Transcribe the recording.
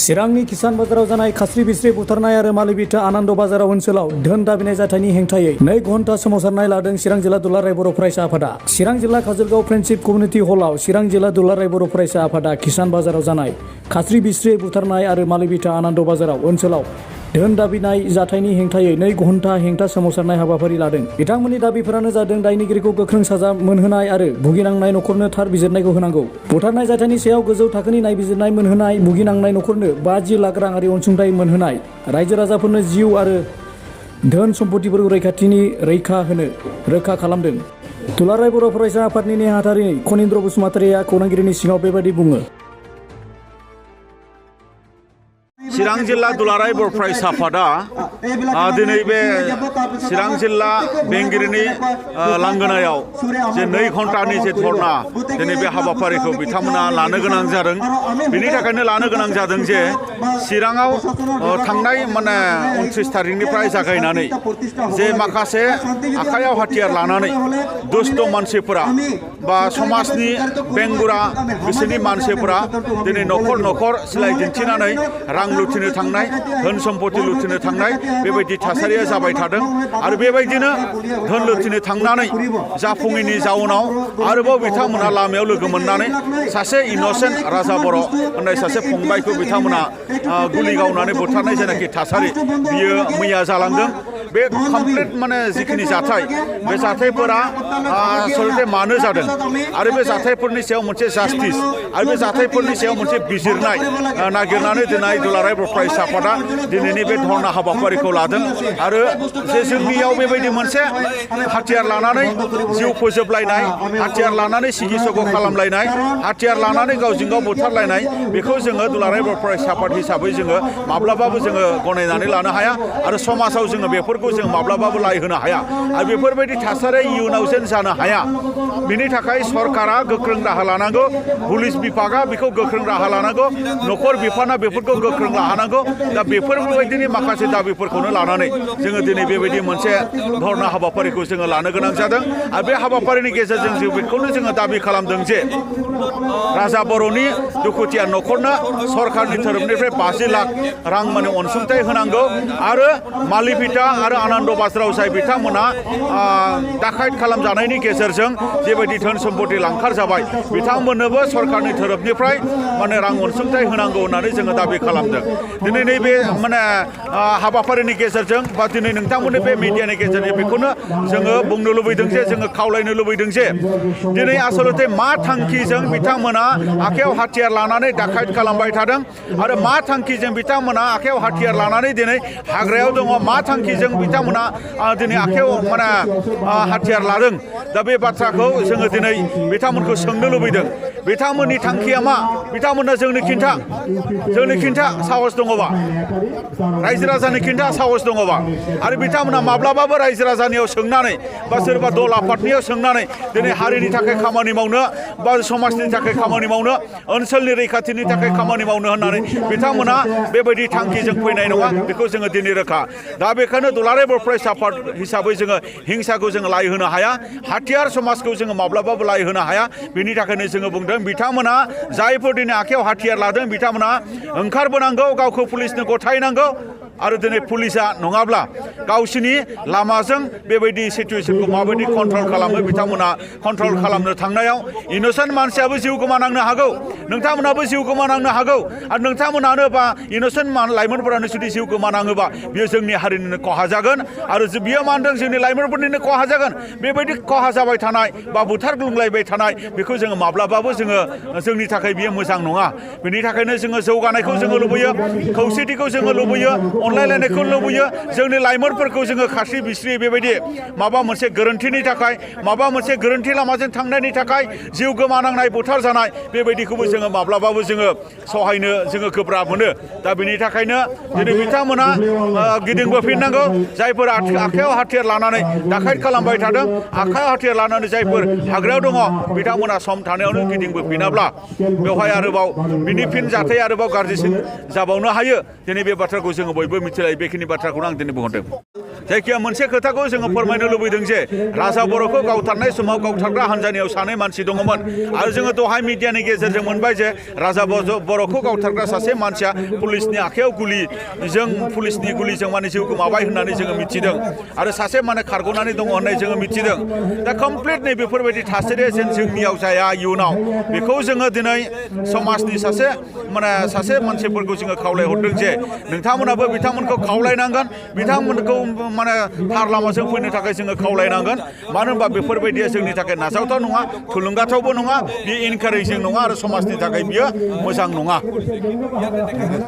चिरांनि किसान बाजाराव जानाय खास्रि बिस्रि बुथारनाय आरो मालिबिथा आनन्द बाजाराव ओनसोलाव धोन दाबिनाय जाथायनि हेंथायै 2 घन्टा सोमावसारनाय लादों चिरां जिल्ला दुलाराय बर' फरायसा आफादा। चिरां जिल्ला काजलगाव फ्रेन्डशिप कमिउनिटि हलाव चिरां जिल्ला दुलाराय बर' फरायसा आफादा किसान बाजाराव जानाय खास्रि बिस्रि बुथारनाय आरो मालिबिथा आनन्द बाजाराव ओनसोलाव धोन दाबिनाय जाथायनि हेंथायै 2 घन्टा हेंथा सोमावसारनाय हाबाफारि लादों। बिथांमोननि दाबिफोरानो जादों दायनिगिरिखौ गोख्रों साजा मोनहोनाय आरो भुगिनांनाय नखरनो थार बिजिरनायखौ होनांगौ। बुथारनाय जाथायनि सायाव गोजौ थाखोनि नायबिजिरनाय मोनहोनाय, भुगिनांनाय नखरनो 50 लाख राङारि अनसुंथाइ मोनहोनाय, रायजो राजाफोरनो जिउ आरो धोन सम्पथिफोरखौ रैखा होनो रोखा खालामदों। दुलाराय बर' फरायसा आफादनि नेहाथारि खनीन्द्र बसुमतारीया खौरांगिरिनि सिगाङाव बेबायदि बुङो। चिरां जिल्ला दुलाराय बर' फरायसा आफादा दिनै बे चिरां जिल्ला बेंगिरिनि लांगोनायाव जे 2 घन्टानि जे धरना दिनै बे हाबाफारिखौ बिथांमोना लानो गोनां जादों। बिनि थाखायनो लानो गोनां जादों जे चिराङाव थांनाय 29 थारिखनिफ्राय जागायनानै जे माखासे आखायाव हाथियार लानानै दुष्ट मानसिफोरा बा समाजनि बेंगुरा बिसोरनि मानसिफोरा दिनै न'खर न'खर सिलाय दिन्थिनानै रां लुथिनो थांनाय, धोन सम्पति लुथिनो थांनाय बेबायदि थासारिया जाबाय थादों। आरो बेबायदिनो धोन लुथिनो थांनानै जाफुङैनि जाउनाव आरोबाव बिथांमोना लामायाव लोगो मोननानै सासे इनोसेन्ट राजा बर' होननाय सासे फंबायखौ बिथांमोना गुलि गावनानै बुथारनाय जेनाखि थासारि बियो मैया जालांदों। बे कमप्लिट जिखिनि जाथाय बे जाथायफोरा आसलते मानो जादों आरो बे जाथायफोरनि सायाव मोनसे जास्टिस आरो बे जाथायफोरनि सायाव मोनसे बिजिरनाय नागिरनानै दिनै दुलाराय बर' फरायसा आफादा दिनैनि बे धरना हाबाफारिखौ लादों। आरो जे जोंनियाव बेबायदि मोनसे हाथियार लानानै जिउ फोजोबलायनाय, हाथियार लानानै सिगि-सग' खालामलायनाय, हाथियार लानानै गावजों गाव बुथारलायनाय बेखौ जोङो दुलाराय बर' फरायसा आफाद हिसाबै जोङो माब्लाबाबो जोङो गनायनानै लानो हाया आरो समाजाव जोङो बेफोरखौ जों माब्लाबाबो लाय होनो हाया आरो बेफोरबायदि थासारिया इयुनाव जेन जानो हाया बिनि थाखाय सरकारा गोख्रों राहा लानांगौ, पुलिस बिभागा बेखौ गोख्रों राहा लानांगौ, न'खर बिफाना बेफोरखौ गोख्रों लानांगौ। दा बेफोरबायदिनि माखासे दाबिफोरखौनो लानानै जोङो दिनै बेबायदि मोनसे धरना हाबाफारिखौ जोङो लानो गोनां जादों। आरो बे हाबाफारिनि गेजेरजों जों बेखौनो जोङो दाबि खालामदों जे राजा बर'नि दुखुथिया न'खरनो सरकारनि तरफनिफ्राय 50 लाख रां अनसुंथाइ होनांगौ आरो मालिबिथा आरो आनन्द बाजाराव जाय बिथांमोना दाखायत खालामजानायनि गेजेरजों जेबायदि धोन सम्पति लांखार जाबाय बिथांमोननोबो सरकारनि तरफनिफ्राय रां अनसुंथाइ होनांगौ होननानै जोङो दाबि खालामदों। दिनै नैबे हाबाफारिनि गेजेरजों बा दिनै नोंथांमोननि बे मिडियानि गेजेरजों बेखौनो जोङो बुंनो लुबैदों जे जोङो खावलायनो लुबैदों जे दिनै आसलते मा थांखिजों बिथांमोना आखायाव हाथियार लानानै दाखायत खालामबाय थादों आरो मा थांखिजों बिथांमोना आखायाव हाथियार लानानै दिनै हाग्रायाव दङ, मा थांखिजों बिथांमोना दिनै आखायाव हाथियार लादों। दा बे बाथ्राखौ जोङो दिनै बिथांमोनखौ सोंनो लुबैदों। बिथांमोननि थांखिया मा? बिथांमोननो जोंनो खिन्था साहस दङबा, रायजो राजानि खिन्था साहस दङबा आरो बिथांमोना माब्लाबाबो रायजो राजानियाव सोंनानै बा सोरबा दल आफादनियाव सोंनानै दिनै हारिनि थाखाय खामानि मावनो बा समाजनि थाखाय खामानि मावनो, ओनसोलनि रैखाथिनि थाखाय खामानि मावनो होननानै बिथांमोना बेबायदि थांखिजों फैनाय नङा, बेखौ जोङो दिनै रोखा। दा बेखायनो दुलाराय बर' फरायसा आफाद हिसाबै जोङो हिंसाखौ जोङो लाय होनो हाया, हाथियार समाजखौ जोङो माब्लाबाबो लाय होनो हाया। बिनि थाखायनो जोङो बुंदों बिथांमोना जायफोर दिनै आखायाव हाथियार लादों बिथांमोना ओंखारबोनांगौ, गावखौ पुलिसनो गथायनांगौ आरो दिनै पुलिसा नङाब्ला गावसिनि लामाजों बेबायदि सिचुवेसनखौ माबायदि कन्ट्रल खालामो बिथांमोना कन्ट्रल खालामनो थांनायाव इनोसेन्ट मानसियाबो जिउ गोमानांनो हागौ, नोंथांमोनाबो जिउ गोमानांनो हागौ आरो नोंथांमोनानो बा इनोसेन्ट लाइमोनफोरानो जुदि जिउ गोमानाङोबा बियो जोंनि हारिनिनो खहा जागोन आरो बियो मा होनदों जोंनि लाइमोनफोरनिनो खहा जागोन। बेबायदि खहा जाबाय थानाय बा बुथारग्लुंलायबाय थानाय बेखौ जोङो माब्लाबाबो जोंनि थाखाय बियो मोजां नङा। बेनि थाखायनो जोङो जौगानायखौ जोङो लुबैयो, खौसेथिखौ जोङो लुबैयो, अनलायलायनायखौ लुबैयो। जोंनि लाइमोनफोरखौ जोङो खास्रि बिस्रि बेबायदि माबा मोनसे गोरोन्थिनि थाखाय, माबा मोनसे गोरोन्थि लामाजों थांनायनि थाखाय जिउ गोमानांनाय, बुथार जानाय बेबायदिखौबो जोङो माब्लाबाबो जोङो सहायनो जोङो गोब्राब मोनो। दा बेनि थाखायनो दिनै बिथांमोना गिदिंबोफिननांगौ। जायफोर आखायाव हाथियार लानानै दाखायत खालामबाय थादों, आखायाव हाथियार लानानै जायफोर हाग्रायाव दङ बिथांमोना सम थानायावनो गिदिंबोफिनाब्ला बेवहाय आरोबाव बिनि फिन जाथाय आरोबाव गाज्रिसिन जाबावनो हायो। दिनै बे बाथ्राखौ जोङो बयबो मिथिलायो। बेखिनि बाथ्राखौनो आं दिनै बुंहरदों। जायखिया मोनसे खोथाखौ जोङो फोरमायनो लुबैदों जे राजा बर'खौ गावथारनाय समाव गावथारग्रा हान्जानियाव सानै मानसि दङमोन आरो जोङो दहाय मिडियानि गेजेरजों मोनबाय जे राजा बर'खौ गावथारग्रा सासे मानसिया पुलिसनि आखायाव पुलिसनि गुलिजों माने जिउ गोमाबाय होननानै जोङो मिथिदों आरो सासे माने खारग'नानै दङ होननानै जोङो मिथिदों दा कमप्लिट नै बेफोरबायदि थासारिया जेन जोंनियाव जाया इयुनाव बेखौ जोङो दिनै समाजनि सासे मानसिफोरखौ जोङो खावलायहरदों जे नोंथांमोनाबो बिथांमोनखौ खावलायनांगोन बिथांमोनखौ माने थार लामाजों फैनो थाखाय जोङो खावलायनांगोन मानो होनबा बेफोरबायदिया जोंनि थाखाय नाजावथाव नङा थुलुंगाथावबो नङा बेयो इनकारेजिं नङा आरो समाजनि थाखाय बियो मोजां नङा